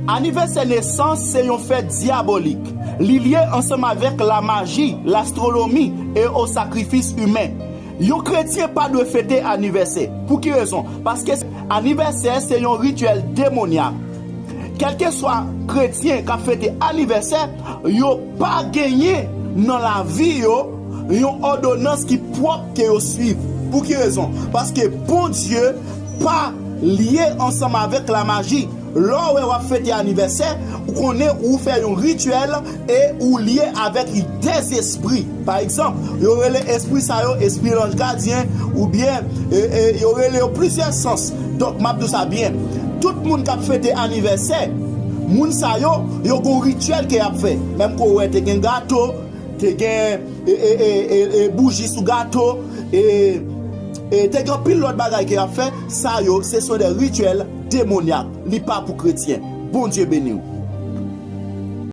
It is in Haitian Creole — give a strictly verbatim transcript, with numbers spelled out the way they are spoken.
Anivèsè nesans se yon fèt dyabolik. Li lye ansanm avèk lamaji, lastwonomi e o sakrifis imen. Yon kretyen pa dwe fete anivèsè. Pou ki rezon? Paske anivèsè se yon rityèl demonyak. Kèlkeswa kretyen k ap fete anivèsè, yo pa genyen nan lavi yo yon òdonans ki pwòp ke yo swiv. Pou ki rezon? Paske Bondye pa lye ansanm avèk lamaji. Lè w wè w ap fete anivèsè, ou konnen ou fè yon rityèl e ou lye avèk dèzespri. Pa egzanp, yo rele espri sa yo espri lanj gadyen, oubyen e, e, yo rele yo plizyè sans. Donk, m ap di w sa byen. Tout moun k ap fete anivèsè, moun sa yo, yo gon rityèl ke y ap fè. Menm ke w wè te gen gato, te gen e, e, e, e, e bouji sou gato, e, e te gen anpil lòt bagay ke y ap fè. Sa yo, se son de rityèl demonyak. Li pa pou kretyen. Bondye beni w.